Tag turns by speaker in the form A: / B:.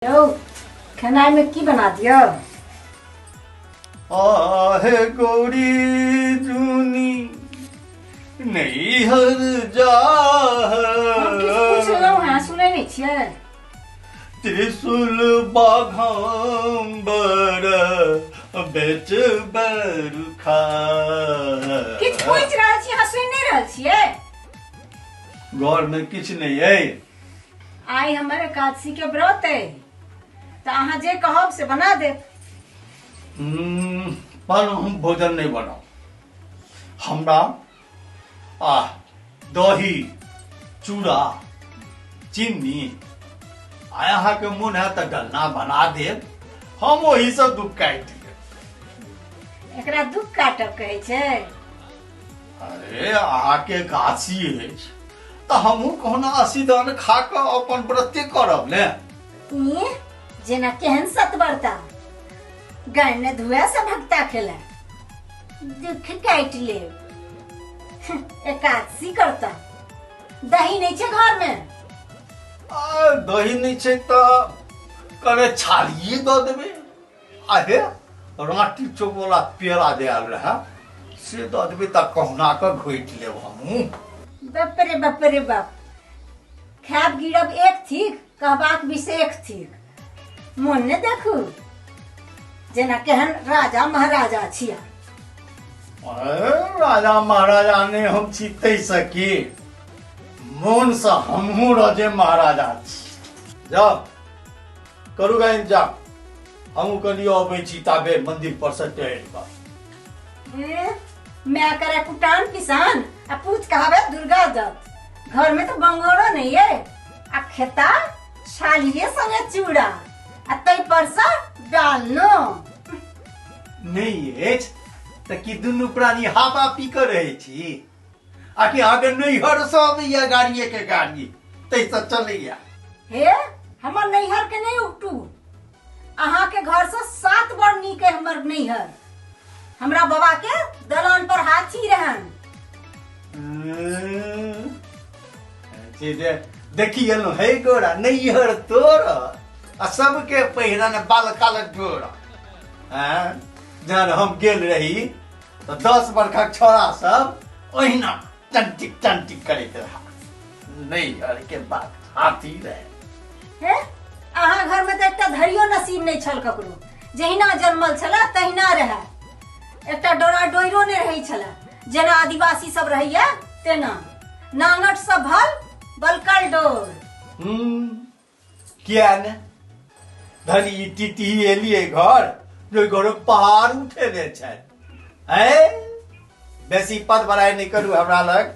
A: यौ, खेनाइ में की बना दियौ?
B: आहे गौरी जुनी नैहर जा।
A: हम किछु पूछलहुँ हैं, सुनै नहि छियै?
B: त्रिशूल बाघम्बर बेच बरुखा।
A: किछु पूछि रहल छी, अहाँ सुनि नहि रहल छियै?
B: घरमे किछु नहि अइ।
A: आइ हमर एकादशी के व्रत अइ, तऽ अहाँ जे कहब से बना देब।
B: पर हम भोजन नहि बनाउ। हमरा आ दही, चूड़ा, चीनी आ अहाँके मोन है तऽ डलना बना देब, हम ओहीसँ दुख काटि लेब।
A: एकरा दुख काटब कहै छै?
B: अरे, अहाँके एकादशी अछि तऽ हमहूँ कहुना असीदान खा कऽ अपन व्रते करब ने।
A: ई जेना केहन सतबरता, गाय ने धुआ से भगता खेला, दुख काटि लेब, एकादशी करता। दही नहीं छै घर में?
B: आ, दही नहि छै तऽ कने छालिए दऽ देबै। आहे, राँटी चौक वाला पेड़ा जे आयल रहए से दऽ देबै तऽ कहुना कऽ घोटि लेब हमहूँ।
A: बाप रे बाप रे बाप, खायब गिरब एक थिक, कहबाक विषय थिक। मोन ने देखू, जेना केहन राजा महाराजा छिया।
B: अरे, राजा महाराजा नहि हम छी ताहिसँ की, मोनसँ हमहूँ राजे महाराजा छी। जाउ, करू गा इंतजाम, हमहूँ कनि अबै छी ताबे मंदिर पर से टहलि कऽ।
A: ए, मैं करे कुटान पिसान आ पूत कहावे दुर्गा दत्त। घर में तो बंगोरो नहीं है आ खेता छालिए संगे चूड़ा आ तै पर से डालनो।
B: नहि अछि तऽ की दुनू प्राणी हवा पी कऽ रहै छी? आकि अहाँके नैहर से अबैया गाड़िए के गाड़ी, ताहिसँ चलैया?
A: हे, हमर नैहर के नहीं उठू, अहाँ के घर से 7 बड़ नीक है हमर नैहर। हमरा बाबा के दलान पर हाथी रहन।
B: जे जे देखी गेलहुँ हे गोरा, नैहर तोर आ सबके पहिरन बाल काल डोर। आँय, जहन हम गेल रही तऽ 10 बरखक छौड़ा सब ओहिना टंटिक टंटिक करैत रहा, नैहर के बात हाथी रहे।
A: हे, अहाँ घर में तऽ एकटा धैर्यो नसीब नहीं छल ककरो। जहिना जन्मल छला तहिना रहे, एकटा डोरा डोइरो नहीं रहै छला, जेना आदिवासी सब रहैया तेना, नांगट सब भल बलकल डोर।
B: किया ने धनी ई टीटी एलियै घर जो घरक पहाड़ उठेने छै। हैं, बेसी पद बड़ाइ नहि करू हमरा लग।